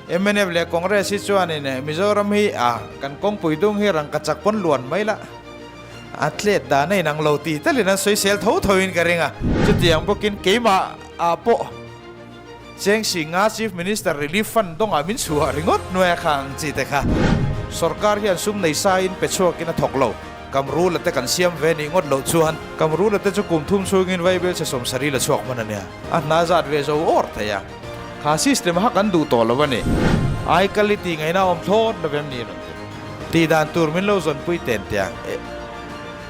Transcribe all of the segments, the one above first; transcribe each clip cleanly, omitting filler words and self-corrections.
Mnf leh Congress hi chuanin Mizoram hi a kan kawngpui dung hi rangkachak pawn luan mai la, a tlet dan a inang lo tih talin an sawisel tho thoin ka ring a. Chutiang bawkin keimah ah pawh Cheng Singa Chief Minister Relief Fund dawngah min chhuah ringawt hnuaia kha ang chi te kha sorkar hian sum nei sain pe chhuakin a thawk lo. Kamrula te kan siam ve nih ngawt loh chuan Kamrula te chu kum thum chhungin Vaibel chhe 70 la chhuak hman a nia. A hna zat ve zo awr thei a. Kha system kha kan duh tawh lo a ni. Aikal i tih ngaihna awm thlawt lo em ni rawn ti. Tih dan tur min lo zawnpui ten tia.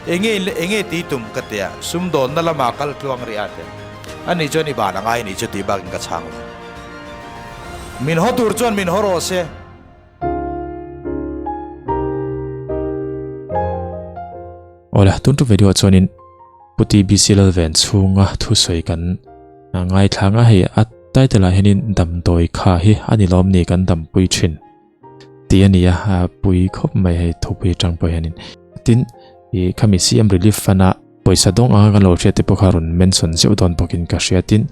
Enge enge tih tum ka tia. Sumdawnna lamah kal tluang rih a tia. Ani chuan i ban a ngai ni chu tih bakin ka chhang lo. Min haw tur chuan min haw rawh se. Awle, tun tu video chuanin Puti BC Lalven chhunga thusawi kan ngaithla nga hei a title ah hianin damdawi kha hi a ni lawm ni kan dampui thin tih a ni a pui khawp mai hei thupui atang pawh hianin tin ih khami CM relief fund a pawisa dawng anga kan lo hriat te pawh kha rawn mention zeuh dawn bawkin ka hria tin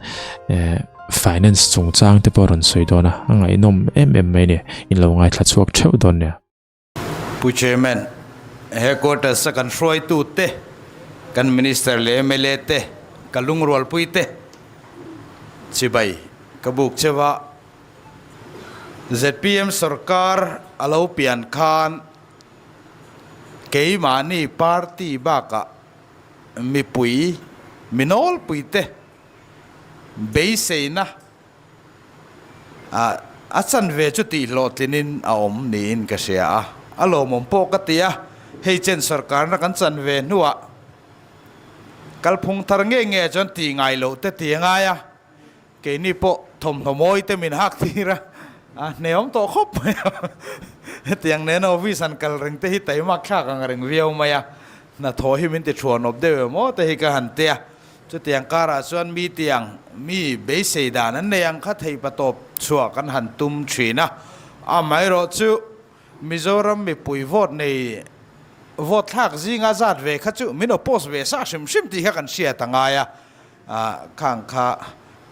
eh finance chungchang te pawh a rawn sawi dawn a a ngaihnawm em em mai a ni in lo ngaithla chhuak theuh dawn nia. Pu Chairman, Headquarters a kan hruaitu te, kan Minister leh mla te, ka lungrualpui te chibai ka buk cheu a. Zpm sorkar a lo pian khan keimahni party bakah mipui, mi nawlpui te beiseina A a chanve chu tih hlawhtlinin a awm niin ka hria a, a lawmawm pawh ka ti a, hei chen sorkarna kan chanve hnuah kalphung thar nge nge chuan tih ngai loh te ti a ngai a, keini pawh thawmhnaw mawi te min hak tir a, a hneawm tawh khawp mai a, hetiang nena office han kal reng te hi taimak thlak ang reng viau mai a, hnathawh hi min ti thuanawp deuh em aw te hi ka han ti a. Chutiang karah chuan mi tiang mi beisei dan an nei ang kha theih patawp chhuah kan han tum thin a. Amaherawh chu Mizoram mipui vote nei vote thlak zinga zat ve kha chu min oppose ve sa hrim hrim tih kha kan hriat a ngai a. Khang kha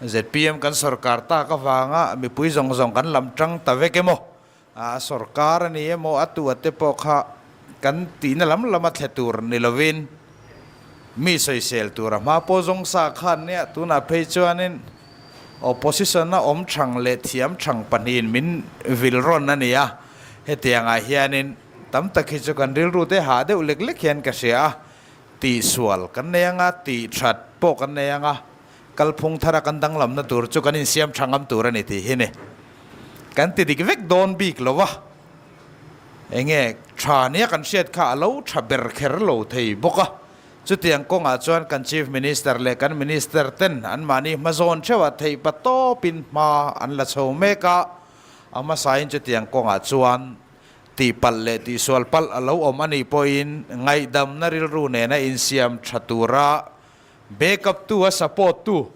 zpm kan sorkar tak avanga mipui zawng zawng kan lam tang ta vek emaw A sorkar a ni emaw a tu a te pawh kha kan tihna lam lama thle tur ni lovin mi sawisel tur a hma pawh zawng sa khan nia tunah phei chuanin opposition a awm thang leh thiam thang pahnihin min vil rawn a ni a, hetiangah hianin tam tak hi chu kan rilru te hah deuh lek lek hian ka hria a, tihsual kan nei anga tih that pawh kan nei anga kalphung thara kan danglamna tur chu kan insiam tha ngam tur a ni tih hi ni. Kan ti dik vek dawn bik lo a, enge tha nia kan hriat kha a lo tha ber kher lo thei bawk a. Chutiang kawngah chuan kan Chief Minister leh kan Minister ten anmahni hmazawn theuhah theih pa tawpin hma an la chho mek a, a hmasain chutiang kawngah chuan tihpalh leh tihsual palh a lo awm a nih pawhin ngaihdamna rilru nena insiam tha tura backup tu a support tu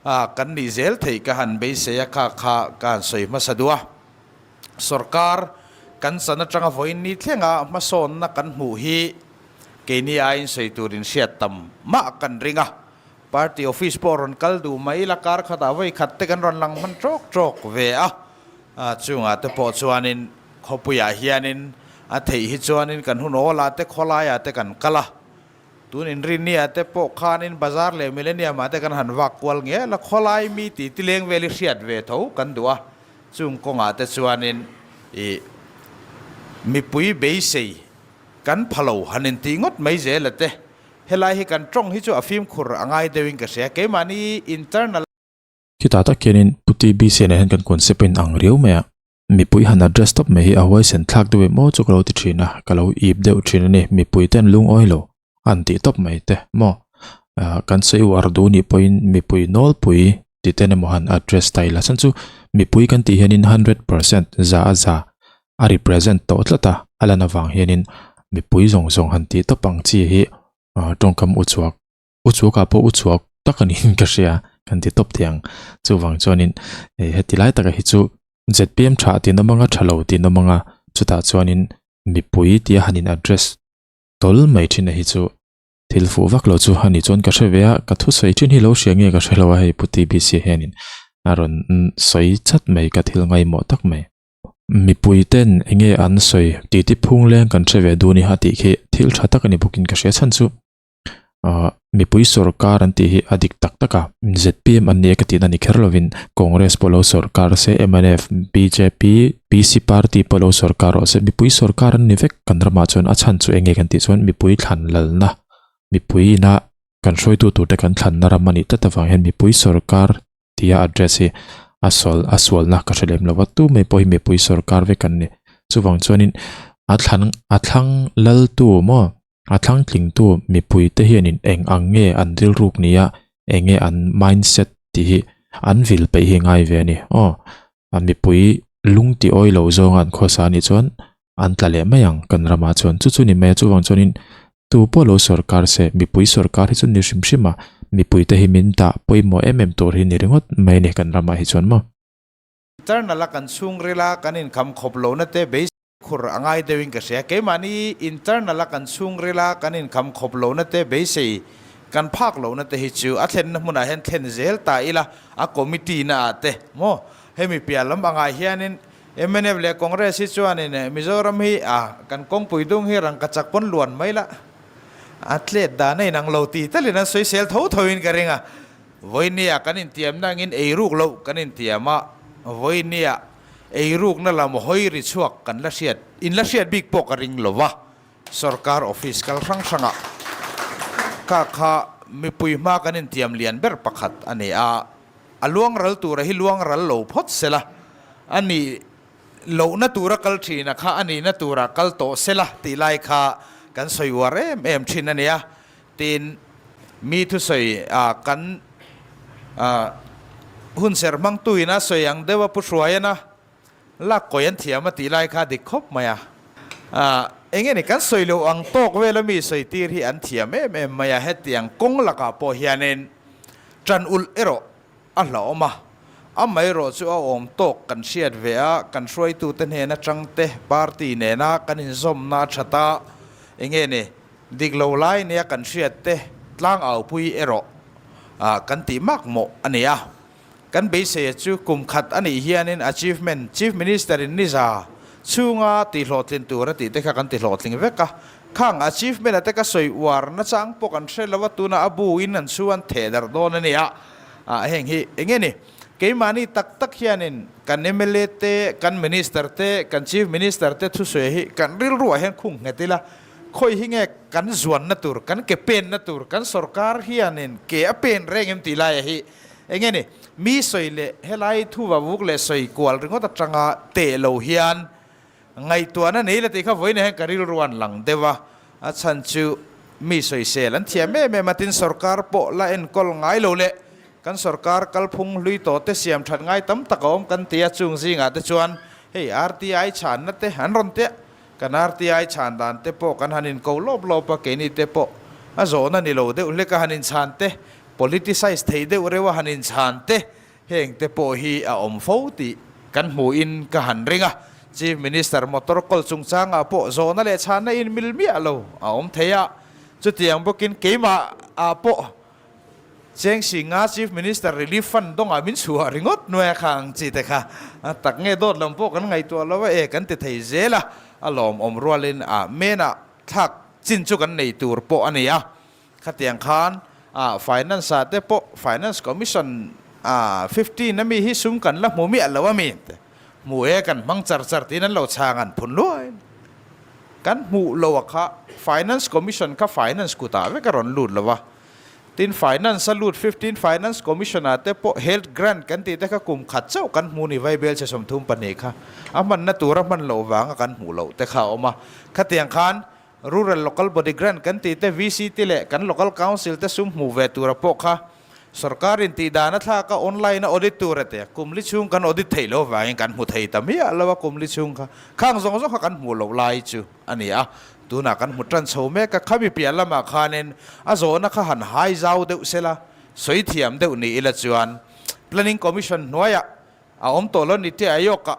A, kan nih zel theih ka han beisei a, kha kha ka han sawi hmasa duh a. Sorkar kan chan atanga vawiin ni thlenga hmasawnna kan hmuh hi keini aiin sawi turin hriat tam mah kan ring a. Party office pawh rawn kal duh mai ila kar khatah vawi khat te kan rawn lang hman tawk tawk ve a. Chungah te pawh chuanin khawpuiah hianin a theih hi chuanin kan hun awlah te khawlaiah te kan kal a. Tun inrinnia te pawh khanin bazar leh millennium ah te kan han vak kual ngel a, khawlai mi tih tileng vel i hriat ve tho kan duh a, chung kawngah te chuanin ih mipui beisei kan pha lo han intih ngawt mai zel a te, helai hi kan tawng hi chu a fimkhur a ngai deuhin ka hria, keimahni internal. Khitah tak hianin Pu TBC nen hian kan concept a inang riau mai a, Mipui han address tawp mai hi a huaisen thlak deuh em aw chu ka lo ti thin a, ka lo ip deuh thin a ni, mipui ten lungawi lo an tih tawp mai te maw ah kan sawi uar duh nih pawhin mipui nawlpui ti ten emaw han address ta ila chuan chu mipui kan tih hianin 100% za a za a represent tawh tlat a, a lan avang hianin mipui zawng zawng han tih tawp ang chi hi ah tawngkam uchuak Uchuak ah pawh uchuak tak a niin ka hria kan ti tawp thei ang. Chuvang chuanin heti lai taka hi chu zpm tha tih nawm anga tha lo tih nawm anga chutah chuanin mipui tia han in address tawl mai thin a hi chu thil fuh vak lo chu a ni chuan ka hre ve a, ka thusawi thin hi lo hria nge ka hre lo a hei Pu TBC hianin a rawn sawi chat mai ka thil ngaimawh tak mai. Mipui ten enge an sawi titi phung leng kan hre ve duh ni ha tih khi thil tha tak a ni bawkin ka hria chhan chu ah mipui sorkar an tih hi a dik tak tak a zpm an ni e ka tihna ni kher lovin Congress pawh lo sorkar se mnf bjp PC party pawh lo sorkar rawh se mipui sorkar an ni vek kan ramah chuan a chhan chu enge kan tih chuan mipui thlan lalna mipui ina kan hruaitu turte kan thlanna ram a nih tlat avang hian mipui sorkar tia address hi a sawl a sualna ka hre lem lo va tu mai pawh hi mipui sorkar vek an ni chuvang chuanin a thlan a thlang laltu maw a thlang tlingtu mipui te hianin eng ang nge an rilruk nia eng nge an mindset tih hi an vil peih hi ngai ve a ni aw a mipui lung ti awi lo zawnga an khawsa anih chuan an tla leh mai ang kan ramah chuan chu chu ni mai a chuvang chuanin Tu pawh lo sorkar se, mipui sorkar hi chu ni hrim hrim a, mipuite hi min dah pawimawh em em tur hi ni ringawt mai a ni kan ramah hi chuan maw. Internal a kan chhungril a kan inkham khawp lohna te beisei khur a ngai deuhin ka hria. Keimahni internal a kan chhungril a kan inkham khawp lohna te beisei kan phak lohna te hi chu a thlenna hmunah hian thlen zel ta ila a committee na ah te maw hemi piah lam angah hianin Mnf leh Congress hi chuanin Mizoram hi a kan kawngpui dung hi rangkachak pawn luan mai la, a tlet dan a inang lo tih talin an sawisel tho tho in ka ring a. Vawinia kan intiamna angin eiruk loh kan intiam a, vawinia eirukna lam hawi ri chhuak kan la hriat, in la hriat bik pawh ka ring lo va, sorkar office kal hrang hrangah kha kha mipui hma kan intiam lian ber pakhat a ni a. A luang ral tura hi luang ral lo phawt sela, a nih lohna tura kal thina kha a nihna tura kal tawh sela tih lai kha kan sawi uar em em thin a nia. Tin, mi thusawi ah kan hun ser hmangtuin a sawi ang deuh a Pu Hruaiana lak kawi an thiam a tih lai kha dik khawp mai a. Eng nge ni kan sawi loh ang tawk vela mi sawi tir hi an thiam em em mai a, hetiang kawng lakah pawh hianin Ṭan ulh erawh a hlauhawm a, amaherawh chu a awm tawk kan hriat ve a, kan hruaitute hnen aṭang te party nena kan inzawmna a ṭhat a, enge ni dik lo lai nia kan hriat te tlang aupui erawh kan tih mak mawh a ni a. Kan beiseia chu kum khat a nih hianin achievement Chief Minister in niza chhunga tihhlawhtlin tur a tih te kha kan tihlawhtling vek a, Khang achievement a te ka sawi uar nachang pawh kan hre lo a, tuna a bu in an chu an theh darh dawn a ni a, ah heng hi eng nge ni? Keimahni tak tak hianin kan mla te, kan minister te, kan chief minister te thusawi hi kan rilruah hian khung nghet ila, khawi hi nge kan zuanna tur, kan ke penna tur, kan sorkar hianin ke a pen reng em tih laia hi eng nge ni? Mi sawi leh helai thu vavuk leh sawi kual ringawt atanga teh lo hian Ngaihtuahna nei la tih kha vawiin hian ka rilru an lang deuh a, a chhan chu mi sawisel an thiam em em a, tin sorkar pawh la enkawl ngai lo leh kan sorkar kalphung hlui tawh te siam that ngai tam tak a awm kan ti a, chung zingah te chuan hei RTI chhanna te an rawn tia, kan RTI chhan dan te pawh kan han inko lawp lawp a, keini te pawh a zawhna ni lo deuh hlek a han inchhan te, politicize thei deuh reuh a han inchhan te Heng te pawh hi a awm fo tih kan hmuhin ka han ring a, Chief Minister motor kawl chungchangah pawh zawhna leh chhanna in mil miah lo a awm thei a, chutiang bawkin keimah ah pawh Cheng Singa Chief Minister Relief Fund dawngah min chhuah ringawt nuai a kha ang chi te kha tak nge dawt lam pawh kan ngaihtuah lo a e kan ti thei zel a, a lawmawm rualin ah menah thlak chin chu kan nei tur pawh a ni a. Khatiang khan ah finance ah te pawh finance commission ah 15 ami hi sum kan la hmu miah lo ami te hmu e kan hmang char char tiin an lo chhang an phun luai kan hmuh lo a kha finance commission kha finance kutah vek a rawn lut lo a tin finance a lut 15 finance commission ah te pawh health grant kan tih te kha kum khat chauh kan hmu ni vaibel che 32 kha a hmanna tura hman loh vanga kan hmuh loh te kha a awm a khatiang khan Rural Local Body Grant kan tih te, VC te leh kan Local Council te sum hmuh ve tura pawh kha sorkarin tih dan a thlak a, online a audit tur a ti a, kum li chhung kan audit theih loh avangin kan hmu thei ta miah lo a, kum li chhung kha khang zawng zawng kha kan hmuh loh lai chu a ni a, tunah kan hmu tan chho mek a, khami piah lamah khanin a zawhna kha han hai zau deuh sela, sawi thiam deuh ni ila chuan Planning Commission hnuaiah A awm tawh lo ni te Ayok-a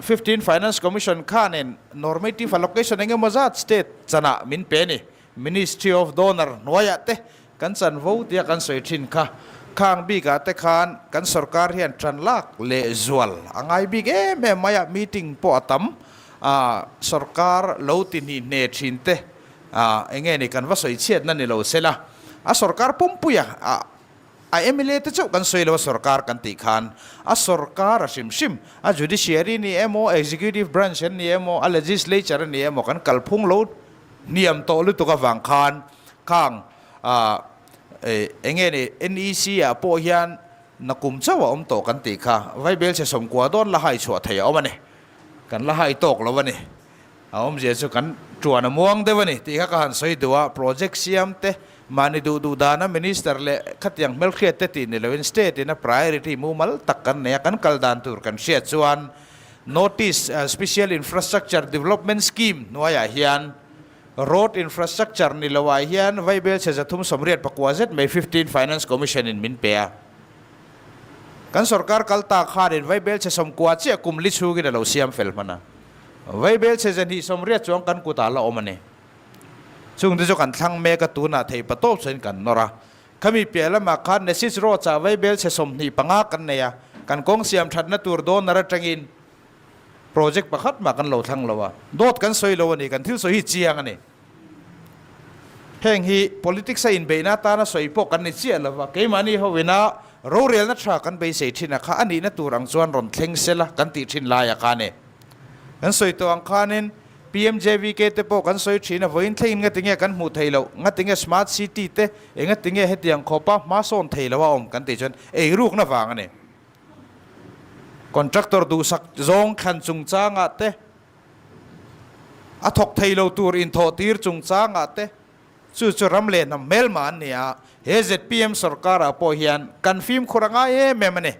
15 Finance Commission khanin normative allocation eng emaw zat state chanah min pe a ni. Ministry of Donor hnuaiah te kan chanvo tia kan sawi thin kha. Khang bikah te khan kan sorkar hian tan lak leh zual a ngai bik em em mai a, meeting pawh a tam a, sorkar lo ti hnih hne thin te a eng nge ni kan va sawi chhiatna ni lo sela, a sorkar pumpui a, a mla te chauh kan sawi lo a sorkar kan tih khan a sorkar a hrim hrim, a judiciary ni emaw, executive branch an ni emaw, a legislature a ni emaw kan kalphung lo hniam tawh lutuk avang khan khang a. Eng nge ni, NEC ah pawh hian nakum chauh a awm tawh kan tih kha, Vaibelchhe sawmkua dawn la hai chhuah thei a awm a ni. Kan la hai tawk lo a ni. A awmzia chu kan tuan a muang deuh a ni tih kha ka han sawi duh a, project siam te, mahni duh duh dana minister leh khatiang hmelhriat te tih ni loin state in a priority mumal tak kan nei a, kan kal dan tur kan hriat chuan notice Special Infrastructure Development Scheme hnuaiah hian Road infrastructure ni lo ah hian Vaibelchhe 389 zet mai 15 Finance Commission in min pe a. Kan sorkar kal ta khanin Vaibelchhe 90 chiah kum li chhungin a lo siam fel hman a. Vaibelchhe 280 chuang kan kutah la awm a ni. Chung te chu kan thlang mek a tunah thei patawp chuan kan nawr a. Khami piah lamah khan Nesis Road ah Vaibelchhe 25 kan nei a, kan kawng siam thatna tur donor atangin Project pakhat mah kan lo thlang lo a, dawt kan sawi lo a ni, kan thil sawi hi chiang a ni. Heng hi politics a inbeihna atana sawi pawh kan ni chiah lo va, keimahni hoina rorelna tha kan beisei thin a kha a nihna tur ang chuan rawn thleng sela kan tih thin laia kha a ni. Kan sawi tawh ang khanin PMJVK te pawh kan sawi thin a, vawiin thlengin ngatinge kan hmuh theih loh, ngatinge smart city te engatinge hetiang khawpa hma sawn thei lo a awm kan tih chuan eirukna vang a ni. Contractor duhsak zawng thlan chungchangah te, a thawk thei lo tur inthawh tir chungchangah te, chu chu ram leh hnam hmelma an ni a, he zpm sorkarah pawh hian kan fimkhur a ngai em em a ni.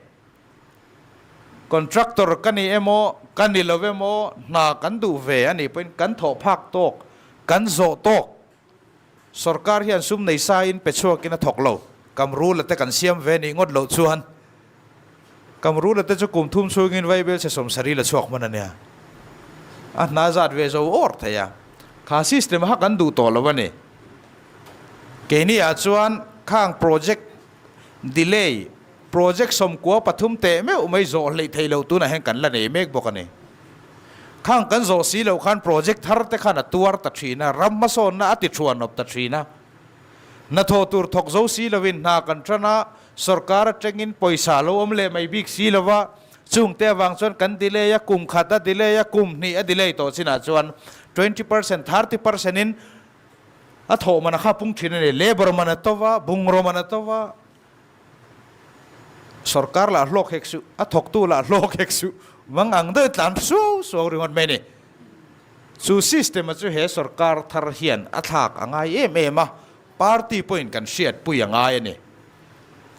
Contractor ka ni emaw, ka ni lo emaw, hna kan duh ve a nih pawhin kan thawh phak tawk, kan zawh tawk Sorkar hian sum nei sain pe chhuakin a thawk lo. Kamrula te kan siam ve nih ngawt loh chuan Kamrula te chu kum thum chhungin Vaibel chhe 70 la chhuak hman a nia. A hna zat ve zo awr thei a. Kha system kha kan duh tawh lo a ni. Keini ah chuan khang project delay Project 93 teh meuh mai zawh hleih theih loh tunah hian kan la nei mek bawk a ni. Khang kan zawh si loh khan project thar te khan a tuar ta thin a, ram hmasawnna a ti thuanawp ta thin a. Hnathawh tur thawk zo si lovin hna kan tan a, sorkar atangin pawisa lo awm leh mai bik si lo va, chungte avang chuan kan delay a, kum khat a delay a, kum hnih a delay tawh chinah chuan 20 percent, 30 percent in a thawh man a kha pung thin a ni. Labour man a to va, bungraw man a to va, Sorkar lah hlawk hek suh, a thawktu lah hlawk hek suh, mang ang deuh tlan suau suau ringawt mai a ni. Chu system a chu he sorkar thar hian a thlak a ngai em em a, party pawhin kan hriatpui a ngai a ni.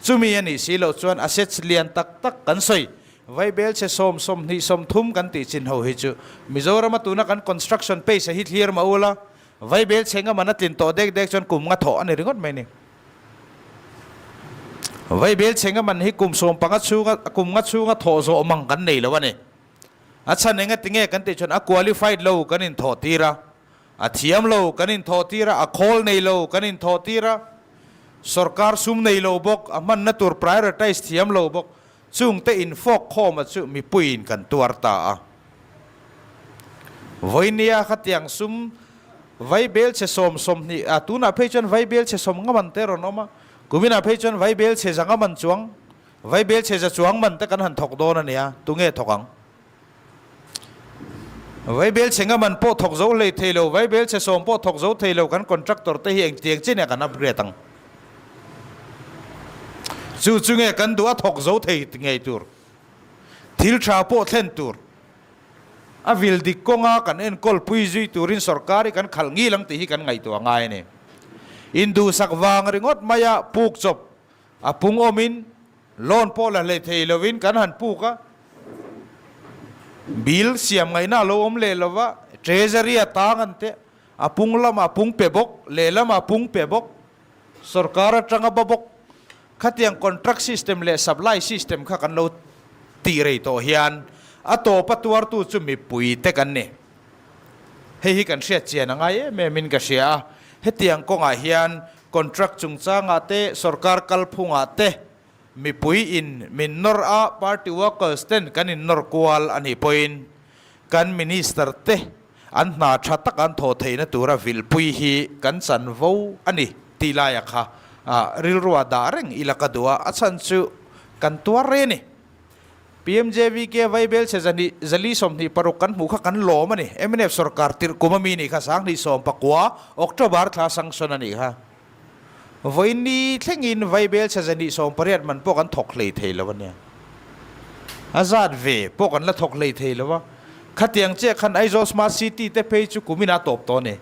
Chumi a nih si loh chuan assets lian tak tak kan sawi, Vaibelchhe 10, 20, 30 kan tih chin ho hi chu Mizorama tuna kan construction pace a hi thlir mah ula, Vaibelchhe nga man a tlin tawh dek dek chuan kum nga thawh a ni ringawt mai a ni. Vaibel chhenga man hi kum 15 chhunga kum nga chhunga thawh zawh mang kan nei lo a ni. A chhan enga tinge kan tih chuan a qualified lo kan inthawh tir a, a thiam lo kan inthawh tir a, a khawl nei lo kan inthawh tir a, sorkar sum nei lo bawk, a hmanna tur prioritize thiam lo bawk, chungte infawk khawma chu mipuiin kan tuar ta a. Vawinia khatiang sum Vaibel chhe 10, 20 a, tunah phei chuan Vaibel chhe 50 man te rawn awm a, kuminah phei chuan Vaibel chhe 100 man chuang, Vaibel chhe 100 chuang man te kan han thawk dawn a nia, tunge thawk ang? Vaibel chhe 100 man pawh thawk zo hlei thei lo, Vaibel chhe 10 pawh thawk zo thei lo kan contractor te hi engtiang chin nge kan upgrade ang? Chu chu nge kan duh a thawk zo thei ngei tur, thil tha pawh thlen tur. A vil dik kawnga kan enkawl pui zui turin sorkar hi kan khalh ngil ang tih hi kan ngaihtuah ngai a ni. Induhsak vang ringawt maia puk chawp a pung awmin loan pawh la hlei thei lovin kan han puk a, bill siam ngaihna a lo awm leh lova, treasury a tang an teh, a pung lamah pung pe bawk, lehlamah pung pe bawk, sorkar atanga ba bawk. Khatiang contract system leh supply system kha kan lo tih rei tawh hian a tawp a tuartu chu mipui te kan ni. Hei hi kan hriat chian a ngai em em in ka hria a, hetiang kawngah hian contract chungchangah te, sorkar kalphungah te. Mipui in min nawr a, party workers ten kan in nawr kual a nih pawhin kan minister te an hna tha tak an thawh theihna tura vilpui hi kan chanvo a ni tih laia kha rilrua dah reng ila ka duh a, a chhan chu kan tuar rei a ni. PMJVK Vaibel chhe zahnih zali 26 kan hmuh kha kan lawm a ni. Mnf sorkar tirh kum ami nih kha 2019 October thla sanction a nih kha. Vawiin thlengin Vaibel chhe zahnih 18 man pawh kan thawk hlei thei lo a nia. A zat ve pawh kan la thawk hlei thei lo a. Khatiang chiah khan Aizawl Smart City te phei chu kumin a tawp tawh a ni.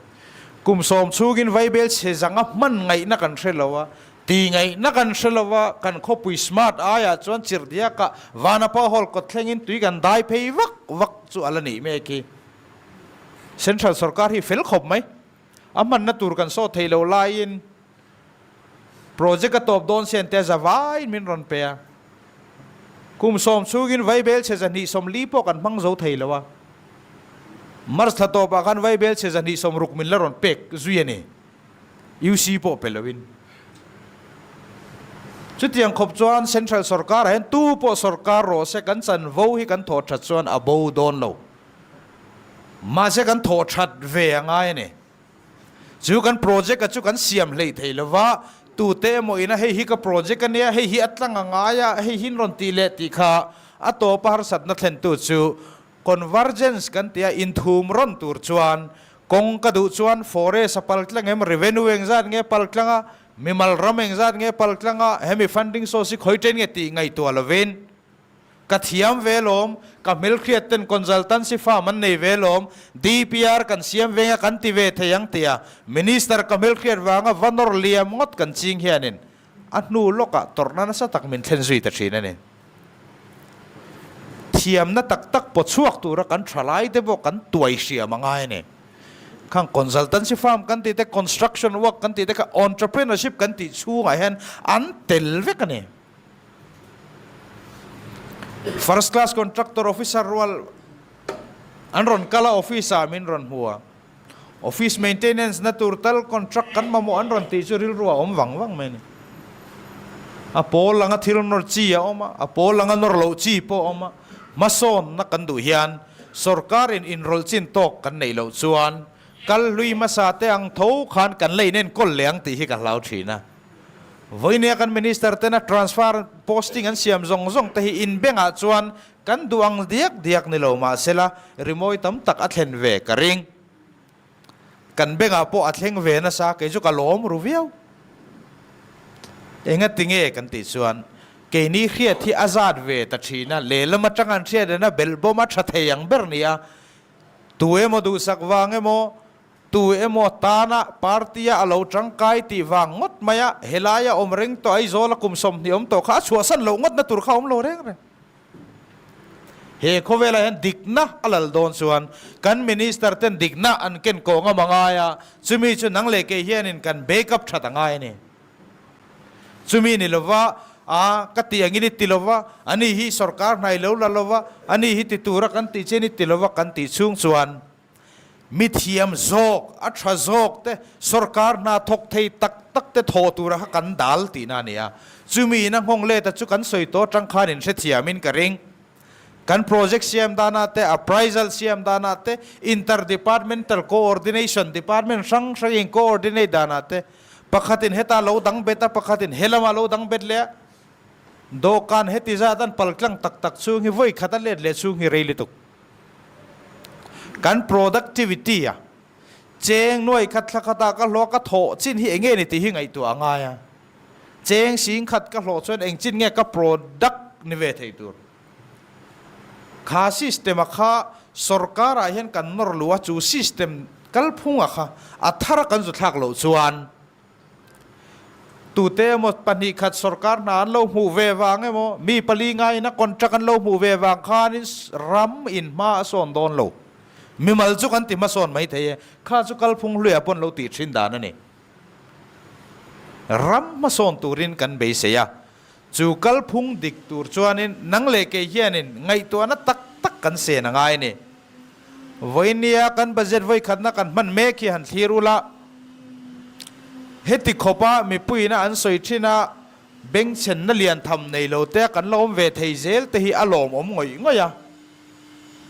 Kum sawm chhungin Vaibel chhe zanga hman ngaihna kan hre lo a. Ti ngaihna kan hre lo a, kan khawpui smart aiah chuan chirhdiakah Vanapa Hall kawt thlengin tui kan dai phei vak vak chu a la nih mek hi. Central sorkar hi fel khawp mai. A hmanna tur kan sawt thei lo laiin project a tawp dawn sian te za vaiin min rawn pe a. Kum sawm chhungin Vaibel chhe 240 pawh kan hmang zo thei lo a. March thla tawpah khan Vaibel chhe 260 min la rawn pek zui a ni. UC pawh pe loin. Chutiang khawp chuan Central sorkar ah hian tu pawh sorkar rawh se kan chanvo hi kan thawh that chuan a bo dawn lo. Mahse kan thawh that ve a ngai a ni. Chu kan project a chu kan siam hleih thei lova, tute emaw ina hei hi ka project a nia, hei hi a tlang a ngai a, hei hi in rawn tih leh tih kha a tawpa harsatna thlentu chu Convergence kan tia inthum rawn tur chuan kawng ka duh chuan forest a pal tlang em, revenue engzat nge pal tlang a, mimal ram engzat nge pal tlang a, hemi funding source hi khawi chen nge tih ngaihtuah lovin ka thiam ve lawm, ka hmelhriat ten consultancy firm an nei ve lawm, DPR kan siam veng a kan ti ve thei ang tia Minister ka hmelhriat vanga va nawr liam ngawt kan ching hianin a hnu lawkah tawrhna nasa tak min thlen zui ta thin a ni. Thiamna tak tak pawchhuak tura kan thalai te pawh kan tuai hriam a ngai a ni. Khang consultancy firm kan tih te, construction work kan tih te kha entrepreneurship kan tih chhungah hian an tel vek a ni. First class contractor officer rual an rawn kal a, office ah min rawn hmu a. Office maintenance na tur tal contract kan mamawh an rawn tih chu rilru a awm vang vang mai a ni. A pawl anga thil nawr chi a awm a, a pawl anga nawr loh chi pawh a awm a. Hmasawnna kan duh hian sorkarin inrawlh chin tawk kan neih loh chuan kal hlui hmasa te ang tho khan kan la inenkawl leh ang tih hi ka hlau thin a. Vawinia kan minister tena transfer posting an siam zawng zawng te hi inbengah chuan Kan duh ang diak diak ni lo mahsela rimawi tam tak a thlen ve ka ring. Kan bengah pawh a thleng ve nasa kei chu ka lawm ru viau. Engati nge kan tih chuan keini hriat hi a zat ve ta thin a, lehlam atang an hriat rena belhbawm a tha thei ang ber ni a, tu emaw duhsak vang emaw Tu emaw tana party-a a lo tangkai tih vang ngawt mai a, helaia awm reng tawh Aizawla kum 20 awm tawh kha a chhuahsan loh ngawtna tur kha a awm lo reng reng. He khawvelah hian dikna a lal dawn chuan kan minister ten dikna an ken kawh ngam a ngai a, chumi chu nang leh kei hianin kan backup that a ngai a ni. Chumi ni lova, a ka tih angin i ti lova, ani hi sorkar hnai lo la lova, ani hi ti tura kan tih chian i ti lova kan tih chhung chuan, Mi thiam zawk, a tha zawk te, sorkar hna thawk thei tak tak te thawh tura kha kan dal tihna a ni a. Chumi in a nghawng let a chu kan sawi tawh atang khan in hrethiam in ka ring. Kan project siam danah te, appraisal siam danah te, inter-departmental coordination, department hrang hrang in coordinate danah te, pakhat in heta lo dang bet a, pakhat in helamah lo dang bet leh a, dawhkan heti zat an paltlang tak tak chhung hi vawi khat a let leh chhung hi rei lutuk. Kan productivity a cheng nuai khat thla khatah ka hlawh a, ka thawh chin hi eng nge ni tih hi ngaihtuah a ngai a. Cheng sing khat ka hlawh chuan eng chin nge ka product ni ve thei tur. Kha system a kha sorkar ah hian kan nawr luh a, chu system kalphung a kha a thar a kan zu thlak loh chuan Tute emaw pahnih khat sorkar hna an lo hmuh ve vang emaw, mi pali ngaiin a contract an lo hmuh ve vang khanin ram in hma a sawn dawn lo. Mimal chu kan ti hmasawn mai thei e, kha chu kalphung hluiah pawh an lo tih thin dan a ni. Ram hmasawn turin kan beisei a, chu kalphung dik tur chuanin nang leh kei hianin ngaihtuahna tak tak kan sen a ngai a ni. Vawinia kan budget vawikhatna kan hman mek hi han thlir ula, heti khawpa mipuiina an sawi thin a, Bengchhenna lian tham nei lo te kan la awm ve thei zel te hi a lawmawm ngawih ngawih a.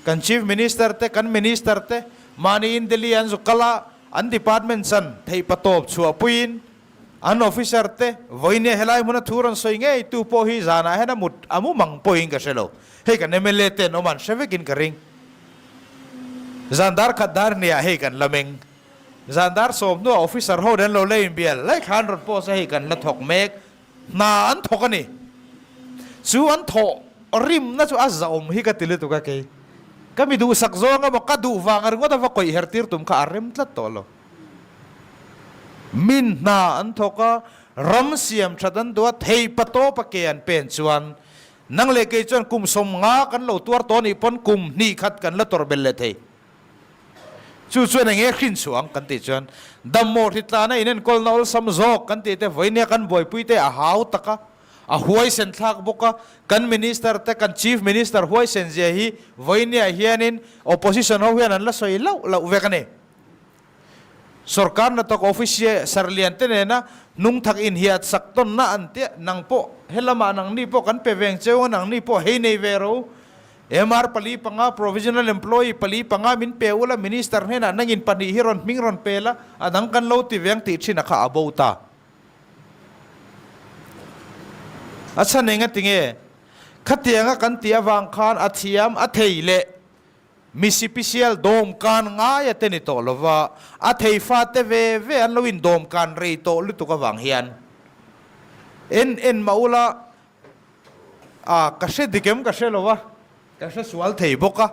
Kan Chief Minister te, kan Minister te mahniin Delhi an zu kal a, an department chan theihpatawp chhuahpuiin an officer te vawinia helai hmuna thu rawn sawi ngei tu pawh hi zanah hian a mut a mu mang pawhin ka hre lo. Hei kan mla te an awm an hre vekin ka ring. Zan dar khat dar hniah hei kan la meng. Zan dar sawm hnuah officer ho nen lo la inbial lai kha an rawn post a, hei kan la thawk mek. Hna an thawk a ni. Chu an thawh rimna chu a zahawm hi ka ti lutuk a kei. Ka mi duhsak zawng emaw ka duh vang ringawt a va kawih her tir tum kha a rem tlat tawh lo. Min hna an thawk a, ram siam that an duh a, thei patawp a ke an pen chuan nang leh kei chuan kum 50 kan lo tuar tawh anih pawn kum hnih khat kan la tawrh belh leh thei. Chu chuan eng nge hrin chhuah ang kan tih chuan dammaw hritlana inenkawlna awlsam zawk kan tih te vawinia kan buaipui te a hau tak a, a huaisen thlak bawk a, kan Minister te kan Chief Minister huaisen zia hi vawinia hianin Opposition ho hian an la sawi loh loh vek a ni. Sorkar hnathawk office sarlian te nena hnungthak inhiat sak tawnna an tia, nang pawh helamah nangni pawh kan pe veng cheu a, nangni pawh hei nei ve ro. MR pali panga provisional employee pali panga min pe ula minister hnenah nangin pahnih hi rawn hming rawn pe la a dang kan lo ti veng tih thin a kha a bo ta. A chhan eng a ti nge? Khatianga kan tih avang khan a thiam a thei leh mi sipisial dawmkan ngai a te ni tawh lova a thei fate ve ve an lo in dawmkan rei tawh lutuk avang hian en en mah ula A, ka hre dik em ka hre lo a, ka hre sual thei bawk a.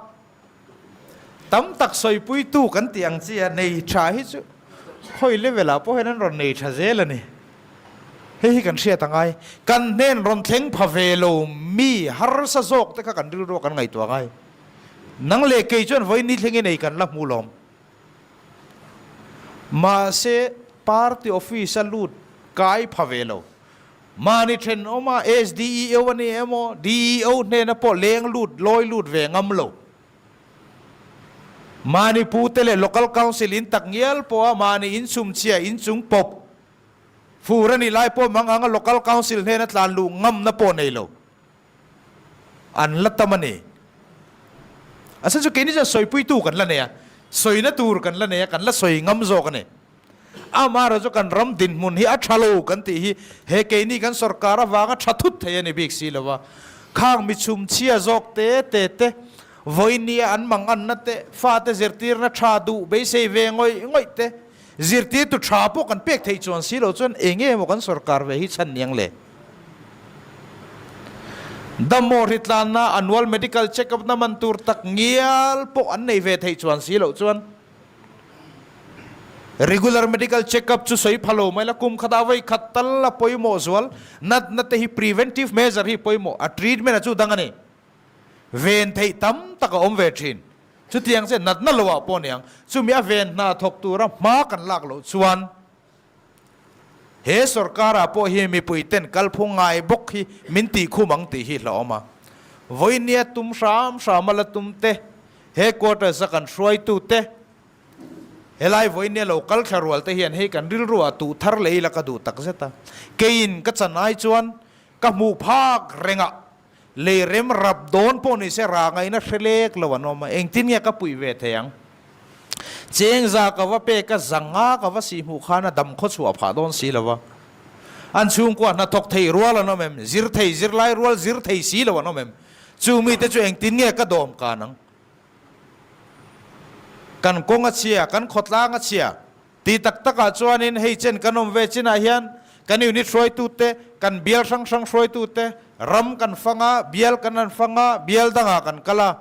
Tam tak sawipuitu kan tih ang chi a, nei tha hi chu khawi level ah pawh hian an rawn nei tha zel a ni. Hei hi kan hriat a ngai. Kan hnen rawn thleng pha ve lo mi harsa zawk te kha kan rilru a kan ngaihtuah a ngai. Nang leh kei chuan vawiin ni thleng i nei kan la hmu lawm. Mahse party office a lut kai pha ve lo. Mahni thenawma SDEO a ni emaw, DEO hnena pawh leng lut, lawi lut ve ngam lo. Mahni pute leh Local Council in tak ngial pawha mahni inchhumchhia inchung pawp fur a nih lai pawh mang anga Local Council hnena tlan luh ngamna pawh nei lo an la tam a ni. A chhan chu keini chuan sawipuitu kan la nei a, sawina tur kan la nei a, kan la sawi ngam zawk a ni. Amaherawhchu chu kan ram dinhmun hi a tha lo kan tih hi he keini kan sorkar avanga tha thut thei a ni bik si lo va. Khang mi chhumchhia zawk te te te, vawinia an manganna te, fate zirtirna tha duh beisei ve ngawih ngawih te, zirtirtu tha pawh kan pek theih chuan si lo chuan eng nge maw kan sorkar ve hi chhan niang le? Dammaw hritlanna annual medical check up na man tur tak ngial pawh an nei ve theih chuan si loh chuan, Regular medical check-up chu sawi pha lo mai la, kum khatah vawi khat tal a pawimawh zual. Natna te hi preventive measure hi pawimawh, a treatment a chu dang a ni. Ven theih tam tak a awm ve thin. Chutiang che natna lo ah pawh niang, chumi a ven hna thawk tura hma kan lak loh chuan he sorkar ah pawh hi mipui ten kalphung ngai bawk hi min tihkhum ang tih hi hlauhawm a. Vawinia tum hram hram a la tum te Headquarters a kan hruaitu te, helai vawinia lo kal thla rual te hian hei kan rilru ah tuh thar lei la ka duh tak zet a. Keiin ka chan ai chuan ka hmuh phak reng ah lei rem rap dawn pawh ni se ra ngaihna hre lek lo an awm a, engtin nge ka puih ve thei ang? Cheng za ka va pek a, za nga ka va sih hmuh khan a dam khaw chhuah phah dawn si lo va. An chhungkua hnathawk thei rual an awm em? Zir thei zirlai rual zir thei si lo an awm em? Chu mite chu engtin nge ka dawm kan ang? Kan kawng a chhia, kan khawtlang a chhia tih tak takah chuanin hei chen kan awm ve chinah hian kan unit hruaitute, kan bial hrang hrang hruaitute, ram kan fang a, bial kan han fang a, bial dangah kan kal a.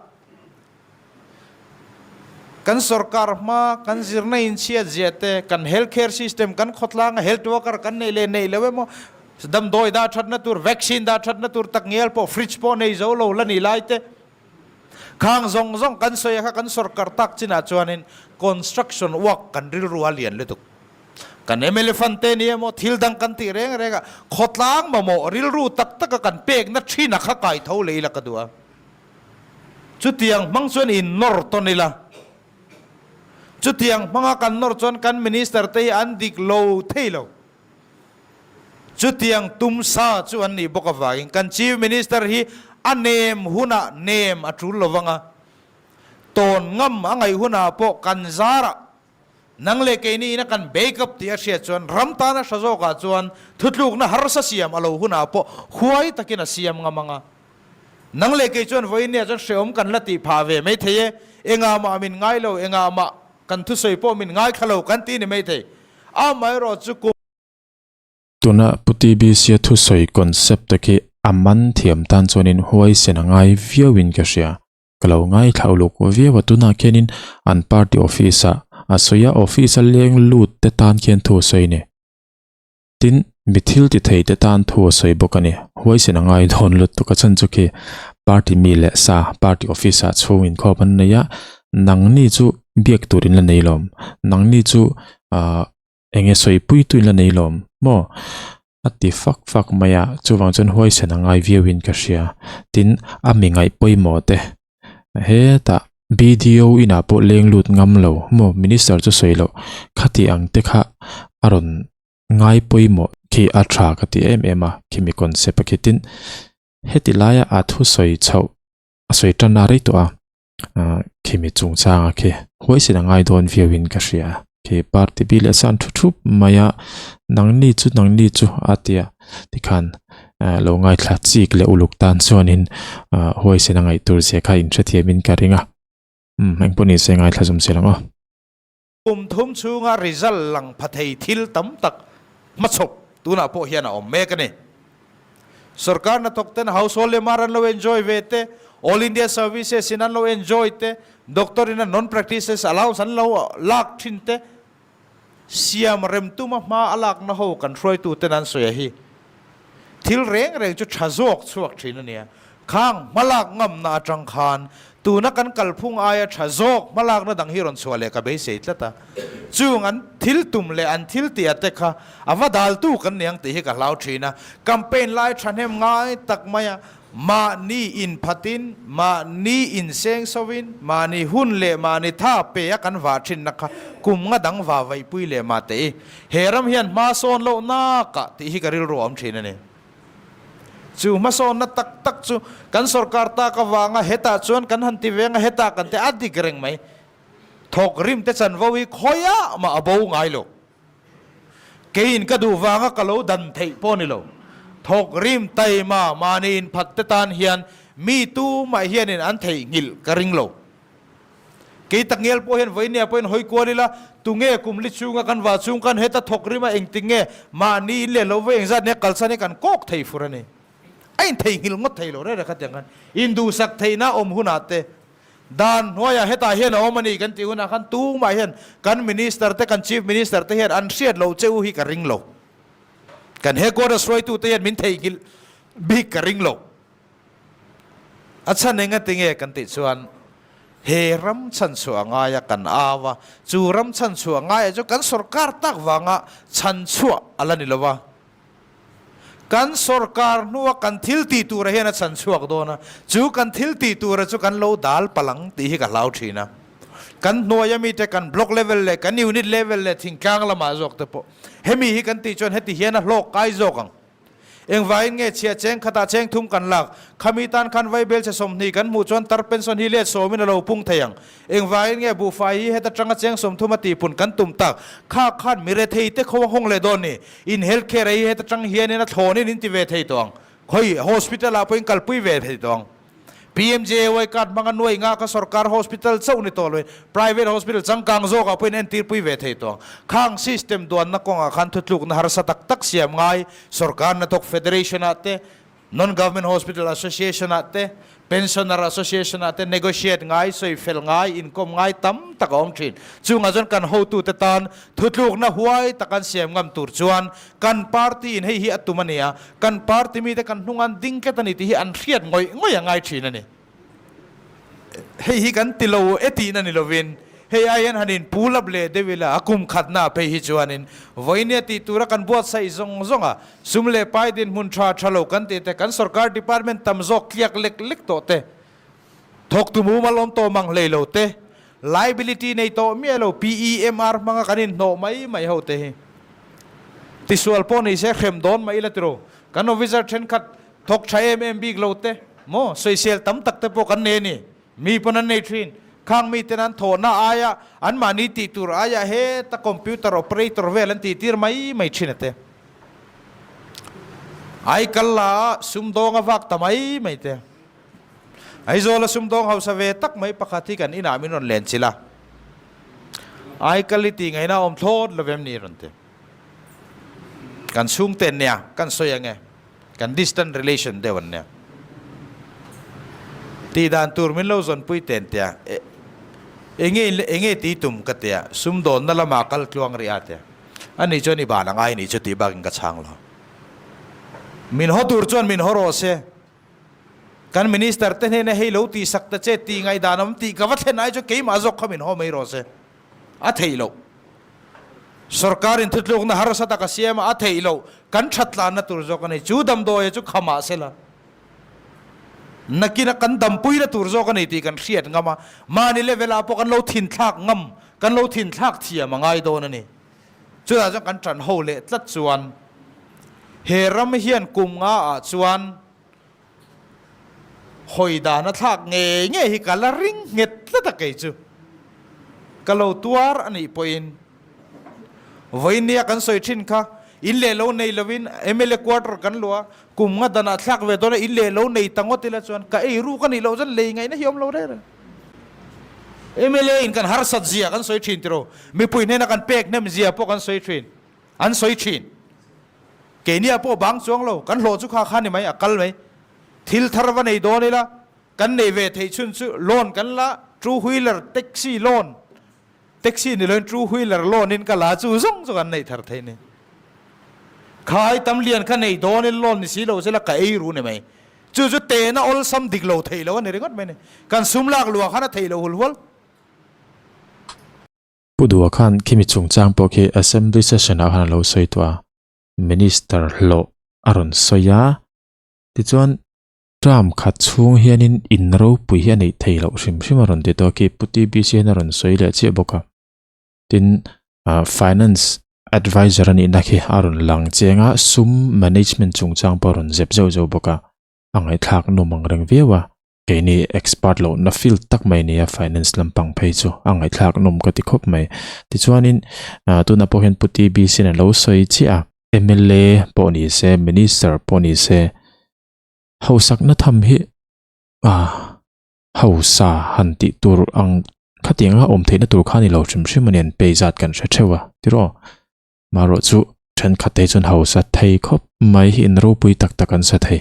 Kan sorkar hma, kan zirna inchhiat zia te, kan health care system, kan khawtlanga health worker kan neih leh neih lo emaw, damdawi dah thatna tur, vaccine dah thatna tur tak ngial pawh fridge pawh nei zo lo la nih lai te, khang zawng zawng kan sawi a kha kan sorkar tak chinah chuanin construction work kan rilru a lian lutuk. Kan mla fund te ni emaw thil dang kan tih reng reng a, khawtlang mamawh rilru tak taka kan pekna thin a kha kai tho lei la ka duh a. Chutiang hmang chuan in nawr tawn ila. Chutiang hmanga kan nawr chuan kan Minister te hi an dik lo thei lo. Chutiang tum sa chu an nih bawk avangin kan Chief Minister hi a nem hunah nem a tul lovang a, tawn ngam a ngaih hunah pawh kan zarah nang leh keini ina kan back up tih a hriat chuan ram tana hra zawkah chuan thutlukna harsa siam a lo hunah pawh huai takin a siam ngam ang a. Nang leh kei chuan vawiin nia chuan hrehawm kan la tih phah ve mai thei e, engah mah min ngai lo, engah mah kan thusawi pawh min ngai kha lo kan ti ni mai thei. Amaherawh chu kum. Tuna Pu TBC-a thusawi concept te khi a man thiam tan chuanin huaisen a ngai viauin ka hria. Ka lo ngaithla uluk viau a, tunah khianin an party office-ah a sawi a, office-a leng lut te tan khian thu a sawi a ni. Tin, mi thil ti thei te tan thu a sawi bawk a ni. Huaisen a ngai dawn lutuk a chhan chu khi party mi leh sa party office-ah chhung inkhawm an nei a, nangni chu biak tur in la nei lawm, nangni chu ah Enge sawipui tuin la nei lawm maw? A ti fak fak mai a, chuvang chuan huaisen a ngai viauin ka hria. Tin, a mi ngaih pawimawh te hetah BDO inah pawh leng lut ngam lo maw Minister chu sawi loh khati ang te kha a rawn ngai pawimawh khi a tha ka ti em em a, khimi concept a khi. Tin, heti laia a thusawi chhoh a sawi tan a rei tawh a. Khimi chungchanga khi huaisin a ngai dawn viauin ka hria. Khi party bil a san thu thup mai a, nangni chu nangni chu a tia tikhan lo ngaithla chik leh uluk tan chuanin huaisin a ngaih tur zia kha inhrethiamin ka ring a. Umm engpawh nise ngaithla zum zel ang aw. Kum thum chhunga result lang pha thei thil tam tak hmachhawp tunah pawh hian a awm mek a ni. Sorkar hnathawk ten household MR an lo enjoy ve te, All India Services in an lo enjoy te, doctor in a non-practices allowance an lo lak thin te, siam rem tuma hma a lakna ho kan hruaitu ten an sawi a hi. Thil reng reng chu tha zawk chhuak thin a nia. Khang hmalak ngamna atang khan tuna kan kalphung aia tha zawk hmalakna dang hi rawn chhuah leh ka beisei tlat a. Chung an thil tum leh an thil tih ate kha a va daltu kan ni ang tih hi ka hlau thin a. Campaign lai thahnem ngai tak mai a, mahni inphatin, mahni insengsoin, mahni hun leh mahni tha pe a kan vah thinna kha kum nga dang va vaihpui leh mah teh i he ram hian hma sawn loh nakah tih hi ka rilru a awm thin a ni. Chu hmasawnna tak tak chu kan sorkar tak avanga hetah chuan kan han ti veng a, hetah kan ti a dik reng mai. Thawk rim te chanvo hi khawiah mah a bo ngai lo. Keiin ka duh vanga ka lo dan theih pawh ni lo. Thawk rim taima mahni inphat te tan hian mi tumah hianin an theihnghilh ka ring lo. Kei takngial pawh hian vawinia pawhin hawi kual ila, tunge kum li chhunga kan vah chhung khan heta thawk rima engtik nge mahni in leh lo vawi engzat nia kalsan hi kan kawk thei fur a ni. A intheihnghilh ngawt thei lo reng reng khatiang khan induhsak theihna awm hunah te dan hnuaiah hetah hian a awm a ni kan tih hunah khan tumah hian kan Minister te kan Chief Minister te hian an hriat loh che u hi ka ring lo. Kan headquarters hruaitute hian min theihnghilh bik ka ring lo. A chhan eng ati nge kan tih chuan he ram chhanchhuah ngaia kan au a, chu ram chhanchhuah ngaia chu kan sorkar tak vanga chhanchhuah a la ni lo va. Kan sorkar hnua kan thil tih tura hian a chhanchhuak dawn a, chu kan thil tih tura chu kan lo dal palh ang tih hi ka hlau thin a. Kan hnuaia mite kan block level leh kan unit level leh thingtlang lamah zawk te pawh hemi hi kan tih chuan heti hian a hlawk kai zawk ang. Engvaiin nge chhia cheng khatah cheng thum kan lak? Khami tan khan vaibel chhe 20 kan hmuh chuan tar pension hi let sawmin a lo pung thei ang. Engvaiin nge buhfai hi heta tanga cheng 30 a tihpun kan tum tak? Kha khan mi rethei te kho a hawng leh dawn ni. In health care hi heta tang hianin a thlawnin in ti ve thei tawh ang. Khawi hospital ah pawhin kalpui ve thei tawh ang. PMJAY card hmanga nuai nga kha sorkar hospital chauh ni tawh loin private hospital changkang zawkah pawhin entirpui ve thei tawh ang. Khang system duanna kawngah khan thutlukna harsa tak tak siam ngai sorkar hnathawk federation ah te, non-government hospital association ah te, pensioner association ah te negotiate ngai, sawi fel ngai, inkawm ngai tam tak a awm thin. Chungah chuan kan hotute tan thutlukna huai tak an siam ngam tur chuan kan party in hei hi a tum a ni a, Kan party mite kan hnung an ding tlat a ni tih hi an hriat ngawih ngawih a ngai thin a ni. Hei hi kan ti lo e tihna ni lovin hei ai hian han in pull up leh deuh ila a kum khatna phei hi chuanin vawinia tih tura kan buatsaih zawng zawng a, sum leh pai dinhmun tha tha lo kan tih te, kan sorkar department tam zawk tliak lek lek tawh te, Thawktu mumal awm tawh mang hlei lo te, liability nei tawh miah lo PEMR hmanga kan inhnawh mai mai ho te hi. Tisual pawh ni se hrem dawn mah ila tiraw? Kan officer thenkhat thawk tha em em bik lo te maw sawisel tam tak te pawh kan nei a ni. Mi pawn an nei thin. Khang miten an thawhna aia anmahni tih tur aia heta computer operator vel an tih tir mai mai thin a te. Aikal la a sumdawng a vak ta mai mai te. Aizawl a sumdawng hausa ve tak mai pakhat hi kan inah min rawn len chilh a. Aikal i tih ngaihna a awm thlawt lo em ni rawn ti. Kan chhungte an nia, kan sawi ang e. Kan distant relation deuh an nia. Tih dan tur min lo zawnpui ten tia, enge enge tih tum ka tia, sumdawnna lamah kal tluang rih a tia. Ani chuan i ban a ngai nih chu tih bakin ka chhang lo. Min haw tur chuan min haw rawh se. Kan minister te hnena hei lo tih sak ta che tih ngaihdan awm tih ka va thlen ai chuan keimah zawk kha min haw mai rawh se. A theih loh. Sorkarin thutlukna harsa tak a siam a, a theih loh. Kan that tlanna tur zawk a ni. Chu damdawia chu khamah sela nakina kan dampuina tur zawk a ni tih kan hriat ngam a, mahni level ah pawh kan lo thinthlak ngam, kan lo thinthlak thiam a ngai dawn a ni. Chutah chuan kan tan ho leh tlat chuan he ram hian kum nga ah chuan hawi dan a thlak ngei ngei hi ka la ring nghet tlat a kei chu ka lo tuar a nih pawhin vawinia kan sawi thin kha in leh lo nei lovin mla quarter kan luah a kum nga danah thlak ve dawn a in leh lo nei ta ngawt ila chuan ka ei ruk a nih loh chuan lei ngaihna hi awm lo reng reng. Mla in kan harsat zia kan sawi thin tiraw mipui hnena kan pek hnem zia pawh kan sawi thin an sawi thin. Keiniah pawh bang chuang lo, kan hlawh chu kha kha ni mai, a kal mai. Thil thar va nei dawn ila, kan nei ve theih chhun chu loan kan la, two wheeler taxi loan, taxi ni loin two wheeler loan in ka la chu zawng chu kan neih thar theih ni. Khai tam lian kha nei dawn in loan ni si lo sela ka ei ru ni mai. Chu chu tehna awlsam dik lo theih lo a ni ringawt mai ni. Kan sum lak luah khan a theih lo hul hual. Pu Dua khan khimi chungchang pawh khi Assembly session ah khan a lo sawi tawh a, Minister hlawh a rawn sawi a, tichuan term khat chhung hianin in ropui hi a neih thei loh hrim hrim a rawn ti tawh a khi Pu TBC hian a rawn sawi leh chiah bawk a, tin ah Finance Adviser a nihna khi a rawn lang chiang a, sum management chungchang pawh a rawn zep zeuh zeuh bawk a, a ngaihthlak nawm ang reng viau a. Keini expert lohna field tak mai nia finance lampang phei chu a ngaihthlak nawm ka ti khawp mai. Tichuanin tunah pawh hian Pu TBC in a lo sawi chiah a, mla pawh ni se, minister pawh ni se, hausakna tham hi hausa han tih tur ang khatianga awm theihna tur kha ni lo hrim hrim a ni an pay zat kan hre theuh a tiraw. Marawh chu thenkhat te chuan hausa thei khawp mai hi in ropui tak tak an sa thei.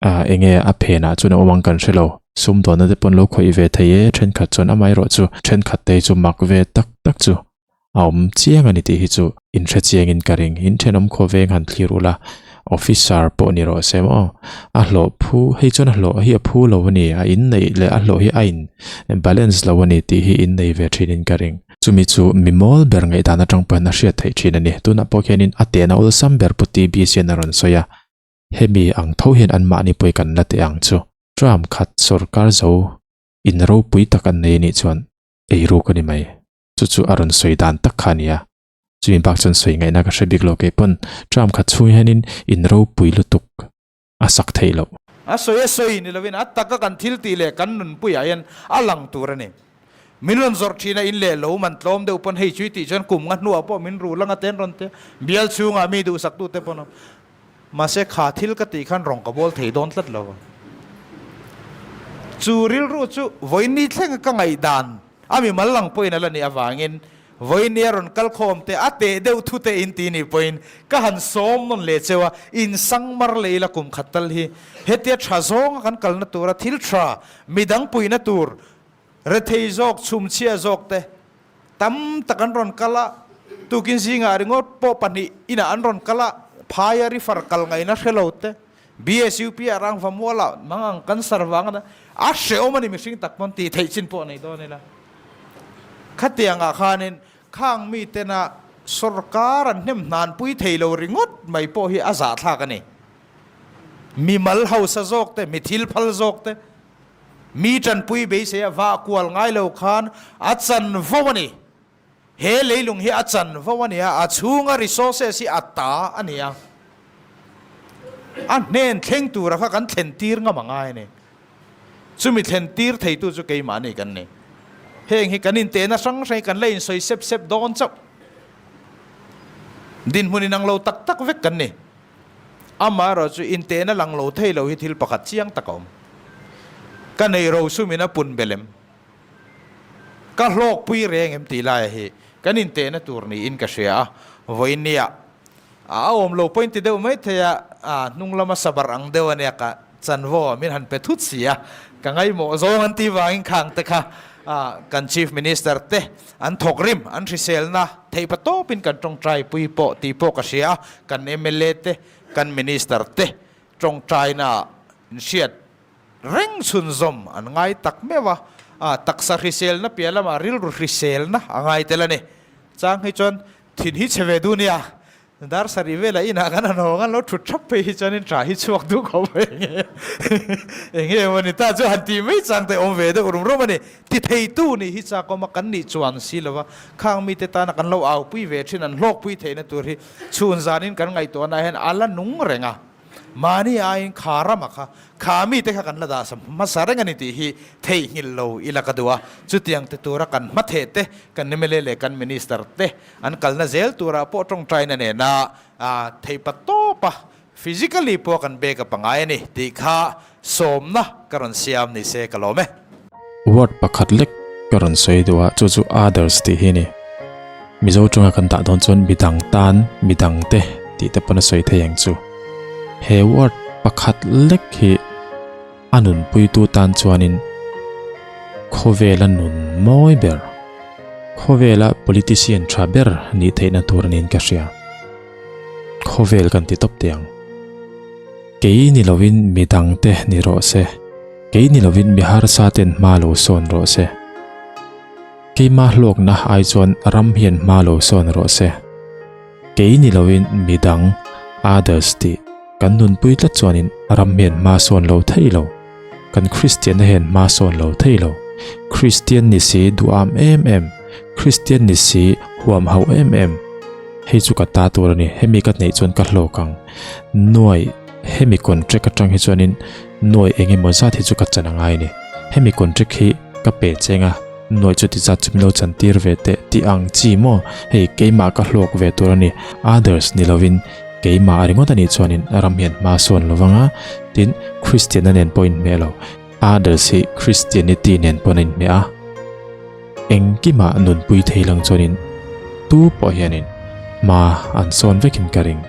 Ah enge a phenah chuan a awm ang kan hre lo, sumdawnna te pawn lo khawih ve thei e, thenkhat chuan amaherawh chu thenkhat te hi chu mak ve tak tak chu a awm chiang a ni tih hi chu inhre chiangin ka ring, in thenawm khawveng han thlir ula officer pawh ni rawh se maw a hlawh phu hei chuan a hlawh hi a phu lo a ni a inneih leh a hlawh hi a in balance lo a ni tih hi innei ve thinin ka ring. Chumi chu mi mawl ber ngaihdan atang pawhin a hriat theih thin a ni, tunah pawh khianin a tehna awlsam ber Pu TBC hian a rawn sawi a. Hemi ang tho hian anmahni pawh i kan la teh ang chu. Trump khat sorkar zo in ropui tak an nei anih chuan eiruk a ni mai. Chu chu a rawn sawi dan tak kha a ni a. Chumi bak chuan sawi ngaihna ka hre bik lo kei pawn Trump khat chhung hianin in ropui lutuk a sak theih loh. A sawi a sawi ni lovin a taka kan thil tih leh kan nunpuiah hian a lang tur a ni. Min rawn zawrh thin a in leh lo man tlawm deuh pawn hei chu i tih chuan kum nga hnuah pawh min rul anga te an rawn ti a. Bial chhungah mi duhsaktute pawn awm. Mahse kha thil ka tih khan rawng ka bawl thei dawn tlat lo. Chu rilru chu vawiini thlenga ka ngaihdan a mi mal lang pawhin a la nih avangin vawiini a rawn kal khawm te a teh deuh thu te in ti nih pawhin ka han sawm nawn leh cheu a, in sang mar leh ila kum khat tal hi hetia tha zawnga kan kalna tura thil tha midang puihna tur rethei zawk chhumchhia zawk te Tam tak an rawn kal a, tukin zingah ringawt pawh pahnih inah an rawn kal a, phaia refer kal ngaihna hre lo te, BSUP ah rangva mualah mang ang cancer vang a a hrehawm a ni mihring tak pawn tih theih chin pawh a nei dawn ila. Khatiangah khanin khang mitena sorkar an hnem hnanpui thei lo ringawt mai pawh hi a zahthlak a ni. Mimal hausa zawk te, mi thil phal zawk te, Mi tanpui beisei a vah kual ngai lo khan a chanvo a ni. He leilung hi a chanvo a ni a, a chhunga resources hi a ta a ni a. A hnen thleng tura kha kan thlen tir ngam a ngai a ni. Chumi thlen tir theitu chu keimahni kan ni. Heng hi kan intehna hrang hrang hi kan la insawi sep sep dawn chauh. Dinhmun inang lo tak tak vek kan ni. Amaherawhchu intehna lang lo thei lo hi thil pakhat chiang tak a awm. Ka nei rosumin a pun belh em? Ka hlawkpui reng em tih laia hi kan intehna tur niin ka hria a, vawiin nia a awm lo pawhin ti deuh mai thei a, a hnung lama sabar ang deuh a nia ka chanvo ah min han pe thut si a, ka ngaihmawh zawng an tih vangin khang te kha kan Chief Minister te an thawk rim, an hriselna theih pa tawpin kan tawngtai pui pawh tih pawh ka hria a, kan mla te, kan Minister te tawngtaina ah inhriat Reng chhunzawm an ngai tak meuh a, a taksa hriselna piah lamah rilru hriselna a ngai tel a ni. Chang hi chuan thin hi chhe ve duh nia, dar sarih velah inah kan han hawng a, lo thut thap phei hi chuanin tha hi chhuak duh khawp mai eng nge eng nge maw ni ta chu han tih mai chang te awm ve deuh rum rum a ni. Ti theitu nih hi chak awm a, kan nih chuan si lova khang mite tana kan lo aupui ve thin an hlawkpui theihna tur hi chhun zanin kan ngaihtuahna hian a la nung reng a. Mahni aiin kha rama kha, kha mite kha kan la dah sam hmasa reng a ni tih hi theihnghilh lo ila ka duh a. Chutiang te tura kan hmatheh te, kan mla leh kan Minister te an kalna zel turah pawh tawngtaina nena theihpa tawpa physically pawh kan bag a pangai a ni tih kha sawmna ka rawn siam ni se ka lawm e. Word pakhat lek ka rawn sawi duh a, chu chu others tih hi a ni. Mizo tawng a kan dah dawn chuan midang tan, midang te tih te pawn a sawi thei ang chu. He word pakhat lek hi a nunpuitu tan chuanin khawvela nun mawi ber, khawvela politician tha ber nih theihna tur a niin ka hria. Khawvel kan ti tawp teh ang. Kei ni lovin midang te ni rawh se. Kei ni lovin mi harsa ten hma lo sawn rawh se. Keima hlawkna ai chuan ram hian hma lo sawn rawh se. Kei ni lovin midang, others, tih kan nunpui tlat chuanin ram hian hma sawn lo thei lo. Kan Kristianna hian hma sawn lo thei lo. Kristian ni si duham em em, Kristian ni si huam hauh em em. Hei chu ka ta tur a ni, hemi ka neih chuan ka hlawk ang. Nuai hemi contract atang hi chuanin Nuai eng emaw zat hi chu ka chan a ngai a ni. Hemi contract hi ka pe cheng a, nuai chuti zat chu min lo chan tir ve teh tih ang chi maw? Hei keimah ka hlawk ve tur a ni. Others ni lovin keimah a ringawt a nih chuanin ram hian hma sawn lo vang a, tin Christian-a nen pawh a inhmeh lo. Others hi Christianity nen pawn a inhmeh a. Engkimah nunpui thei lang chuanin tu pawh hianin hma an sawn vekin ka ring.